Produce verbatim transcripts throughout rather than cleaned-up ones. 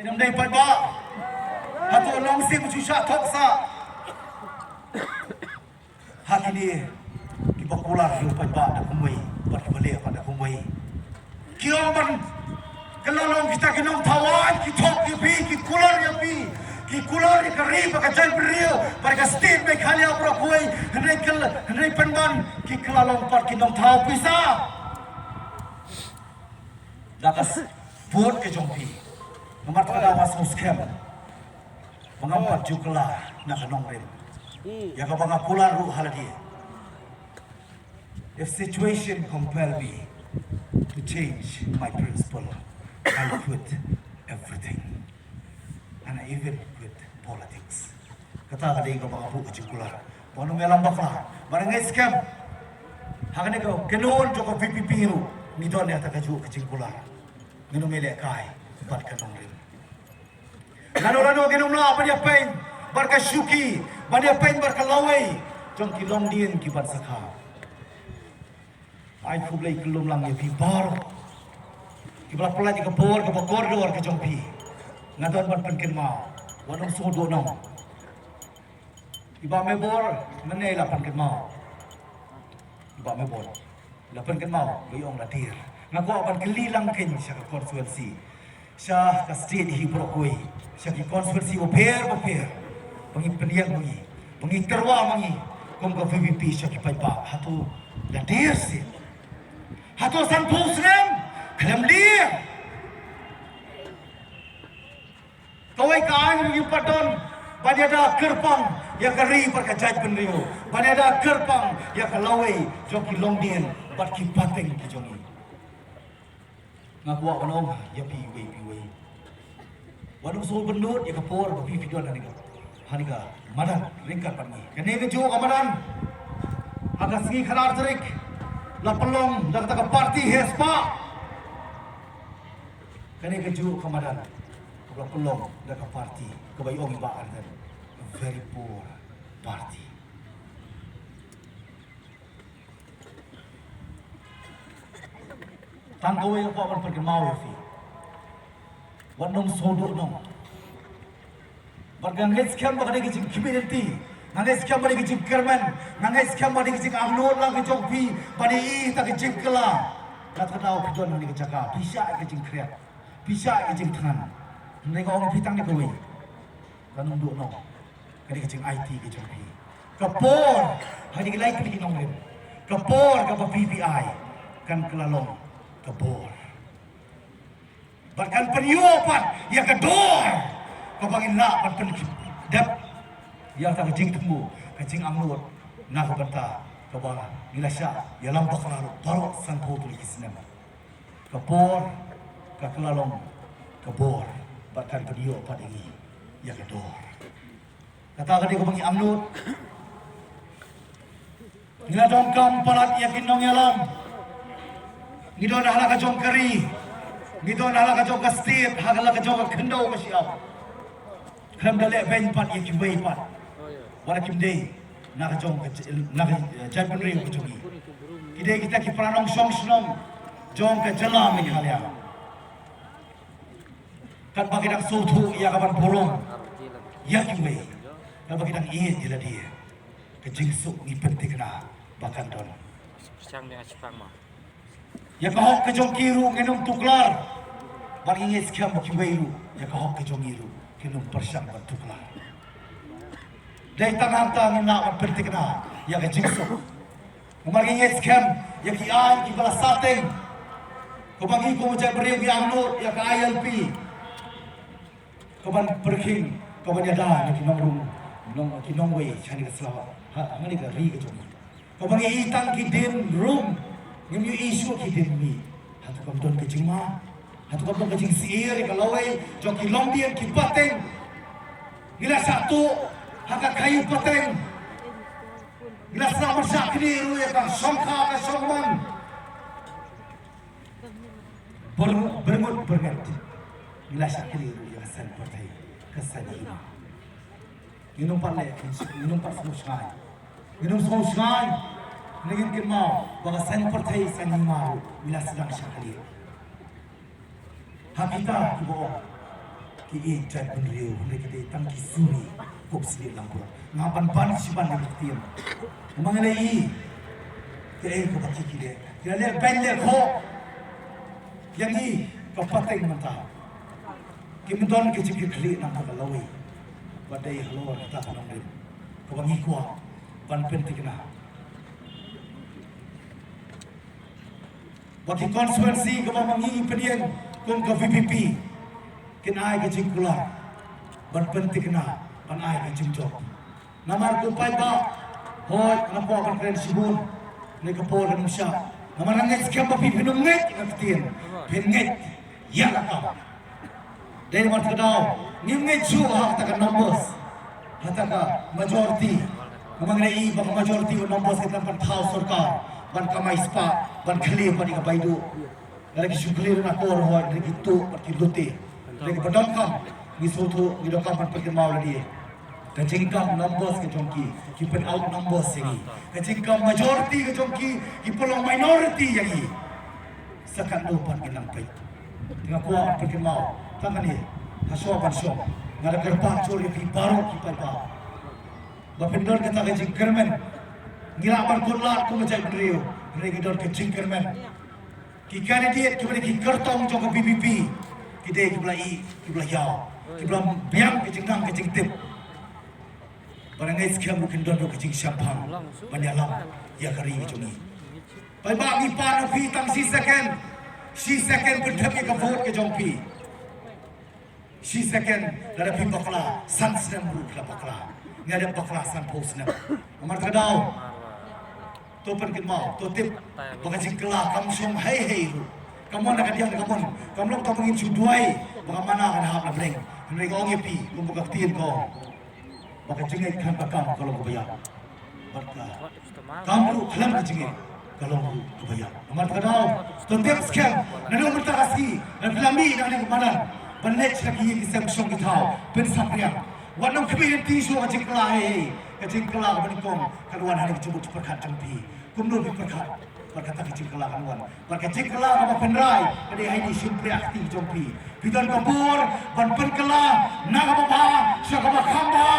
Ngam dei paidbah. Hato nong sing shu shah thok sah. Ha kine kiba kular ïa u paidbah da kumwei bad kiba leh pat da kumwei. Ki ong ban kylla long kita ki nongthaw aiñ, ki thok ïa phi, ki kular ïa phi, ki kular ïa ka ri bad ka jaitbynriew bad ka state Meghalaya baroh kawei. Hynrei kylla, hynrei pynban ki kylla long pat ki nongthaw pisa. Da ka s-, vote ka jong phi. Namar kata nga sngewskhem ba ngam pat ju kylla na ka nongrim. Ïa kaba nga kular ruh ha lade. If situation compel me to change my principle, I quit everything. And I even quit politics. Kata ka dei kaba nga buh ka jingkular. Ba ngin ym ïalam bakla. Ba ngin ngeit skhem. Ha kane ka kynhun jong ka V P P ruh ngi don ïa kata kajuh ka jingkular. Ngin ym ïalehkai bad ka nongrim. Lano lano ngin ym lah ban ïapeiñ bad ka shuki, ban ïapeiñ bad ka lawei jong ki longdien kiban sakha. Ai khublei khublei lang ïa phi baroh kiba la pynlait ïa ka bor kaba kordor ka jong phi. Nga don ban pynkynmaw, wat nym sngewduh noh. I Bah Mebor mynne la pynkynmaw. I Bah Mebor la pynkynmaw, ba i ong la dier. Nga kwah ban kylli lang kein sha ka constituency, sha ka state hi baroh kawei, sha ki constituency bapher bapher, ba ngi pynïeng ma ngi, ba ngi tyrwa ma ngi kum ka V P P sha ki paidbah, hato la dier seh? Hato sanphew snem khlem dier? Kawei ka aiñ ruh ngim pat don ban ïada kyrpang ïa ka ri bad ka jaitbynriew, ban ïada kyrpang ïa ka lawei jong ki longdien bad ki pateng ki jong ngi. Nga kwah ban ong ïa phi iwei pa iwei, wat nym sngew bynnud ïa ka por ba phi phi don ha kane ka, ha kane ka madan ryngkat bad ngi. Kane kajuh ka madan ha ka sngi khatar tarik la pynlong da kata ka party heh spah. Kane kajuh ka madan kaba la pynlong da ka party kaba i ong i Bah Ardent, a very poor party. Tang kawei nga kwah ban pynkynmaw ïa phi, wat nym sngewduh noh. Bad nga ngeit skhem ba ka dei ka jingkhmih lynti, nga ngeit skhem ba dei ka jingkyrmen, nga ngeit skhem ba dei ka jingangnud lang ka jong phi ban ïohi ïa ka jingkylla. Kat ka daw phi don ha kane ka jaka, phi shah ïa ka jingkhriat, phi shah ïa ka jingthngan. Hynrei nga ong ïa phi tang kawei, wat nym duh noh. Ka dei ka jingaiti ka jong phi. Ka por, ha kine ki lai tylli ki nongrim, ka por kaba phi phi ai kan kylla long ka bor. Bad kan pynïoh pat ïa ka dor kaba ngin lah ban pyndep ïa kata ka jingthmu, ka jingangnud na ka bynta kaba ngi la shah ïalam bakla ruh baroh sanphew tylli ki snem. Ka por ka kylla long ka bor bad kan pynïoh pat ïa ngi ïa ka dor. Kata ka dei kaba ngi angnud. Ngi la donkam palat ïa ki nongïalam. Ngi don ha la ka jong ka ri, ngi don ha la ka jong ka state, ha la ka jong ka khyndew ka shyiap. Khlem da leh beiñ pat ïa kiwei pat, wat la kim dei na ka jong ka j-, na ka, eh, jaitbynriew ka jong ngi. Ki dei kita ki para nongshong shnong jong ka jylla Meghalaya. Katba ki dang sngewthuh ïa ka ban burom ïa kiwei, katba ki dang ïeit ïa lade, ka jingsuk ngi pynthikna ba kan don. Shang biang shipang ma. Ïa ka hok ka jong ki ruh ngin ym tuklar. Bad ngi ngeit skhem ba kiwei ruh ïa ka hok ka jong ngi ruh kin ym pyrshang ban tuklar. Dei tang hangta ngin lah ban pynthikna ïa ka jingsuk. Namar ngi ngeit skhem ïa ki aiñ kiba la sahteng, kaba ngi kum u jaitbynriew ngi angnud ïa ka I L P, kaban pyrkhing, kaban ïada na ki nongrung, nong, ki nongwei shane ka sla, ha, ha kane ka ri ka jong ngi. Kaba ngi i tang ki dien rum, ngim ïohi shuh ki dien mih. Hato kam don ka jingma? Hato kam don ka jingsyier ïa ka lawei jong ki longdien ki pateng? Ngi la shah tuh ha ka khaïi pateng. Ngi la sdang ban shah knieh ruh ïa ka shongkha ka shongman. Byrngut, byrngut byrnget. Ngi la shah knieh ruh ïa ka saiñ pyrthei, ka saiñ hima. Ngin ym pat leh, ngin ym pat sngewshngaiñ. Ngin ym sngewshngaiñ. Ngin kynmaw ba ka saiñ pyrthei, saiñ hima ruh ngi la sdang shah knieh. Ha kita kiba ong, Ïeit jaitbynriew, hynrei ki dei tang ki suri, kup snieh langbrot. Nga ban ban shi ban ïa ka ktien. Namar nga la ïohi kaei kaba ki ki leh. Ki la leh beiñ leh khoh ïa ngi ka pateng mynta. Kim don ka jingkitkhlieh na ka bynta ka lawei. Ba dei halor kata ka nongrim kaba ngi kwah ban pynthikna. Ba ki constituency kaba ma ngi pynïeng kum ka V P P kin ai ka jingkular ban pynthikna, ban ai ka jingjop. Namar kum paidbah, hooid, nga kwah ban kren shibun, ne ka por ka nym shah. Namar nga ngeit skhem ba phi phin ym ngeit ïa ka ktien, phin ngeit ïa ka kam. Dei namar kata ka daw ngim ngeit shuh ha kata ka numbers, ha kata ka majority. Namar nga ïohi ba ka majority of numbers ka dang ban thaw sorkar ban kamai spah, ban khlieh pat ïa ka baiduh. Lada ki shu khlieh na kor hooid, lada ki tuh bad ki lute, lada ki ba donkam, ngi sngewthuh, ngi donkam ban pynkynmaw lade. Ka jingkam numbers ka jong ki, ki pyn out numbers ïa ngi. Ka jingkam majority ka jong ki, ki pynlong minority ïa ngi. Sa katno pat ngin nang peit. Te nga kwah ban pynkynmaw tang kane, ha shuwa ban shong, nga da kyrpad jur ïa phi baroh ki paidbah ba phin don kata ka jingkyrmen. Ngi lah ban kut lad kum ka jaitbynriew, hynrei ngi don ka jingkyrmen. Ki candidate kiba dei ki kyrtong jong ka V P P ki dei kiba la ïeh, kiba la ïaw, kiba la biang ka jingnang ka jingtip. Ba nga ngeit skhem ruh kin don ruh ka jingshemphang ban ïalam ïa ka ri ka jong ngi. Paidbah, ngi pan ïa phi tang shi second. Shi second pynthep ïa ka vote ka jong phi. Shi second, lada phi bakla san snem ruh phi la bakla. Nga dep bakla sanphew snem. Namar kata ka daw, to pynkynmaw, to tip ba ka jingkylla kam shong hei hei ruh. Kam wan da ka diang da ka mon. Kam long tang ba ngin shu duwai ba ka manna kan hap na bneng. Hynrei nga ong ïa phi, kumba ka ktien ka ong, ba ka jingngeit khlem ka kam ka long kaba ïap. Bad ka kam ruh khlem ka jingngeit ka long ruh kaba ïap. Namar kata ka daw, to tip skhem, naduh mynta ka sngi, lada phi la mih na kane ka madan ban leit sha ki ïing ki sem ki shong ki thaw, pynsaphriang. Wat nym khmih lynti shuh ka jingkylla hei hei. Ka jingkylla kaba nyngkong kan wan ha kane ka jingmut jingpyrkhat jong phi. Kumno phi pyrkhat bad kata ka jingkylla kan wan. Bad ka jingkylla kaba pynrai ka dei ha ine i shympriahkti jong phi. Phi don ka bor ban pynkylla na kaba bha sha kaba kham bha,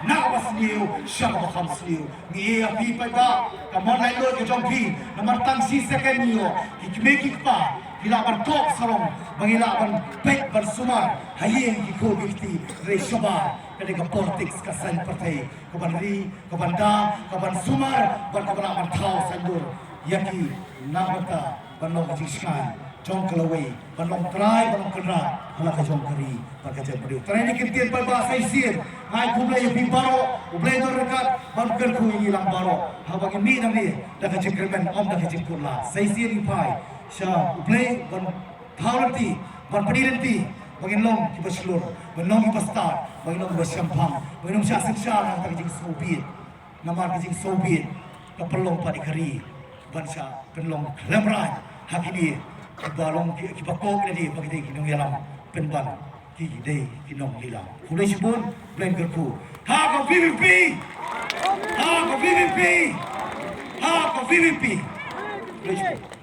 na kaba sniew sha kaba kham sniew. Ngi ïa phi paidbah, ka mon laitluid ka jong phi. Namar tang shi second ngi ïoh ki kmie ki kpa ki lah ban kop sarong ba ngi lah ban peit ban sumar ha ïing ki khun ki kti. Hynrei shabar ka dei ka politics ka saiñ pyrthei, ka ban ri, ka ban da, ka ban sumar, bad ka ban lah ban thaw saiñdur ïa ki na ka bynta ban long ka jingshngaiñ jong ka lawei, ban long trai, ban long kynrad ha la ka jong ka ri bad ka jaitbynriew. Trai, ine ki ktien paidbah, sa shisien nga ai khublei ïa phi baroh, U Blei un don ryngkat ban kyrkhu ïa ngi lang baroh haba ngin mih nangne da ka jingkyrmen, ym da ka jingkut lad. Sa shisien ngi phai sha U Blei ban thaw lynti, ban pyni lynti ba ngin long kiba shlur, ban long kiba stad, ba ngin long kiba shemphang, ba ngin long shah synshar ha kata ka jingsngewbit. Namar ka jingsngewbit ka pynlong pat ïa ka ri ban shah pynlong khlem rain ha kine kiba long ki, kiba kop lade ba ki dei ki nongïalam pynban, ki dei ki nonglila. Khublei shibun, Blei un kyrkhu. Ha ka V P P! Ha ka V P P! Ha ka V P P! Khublei shibun.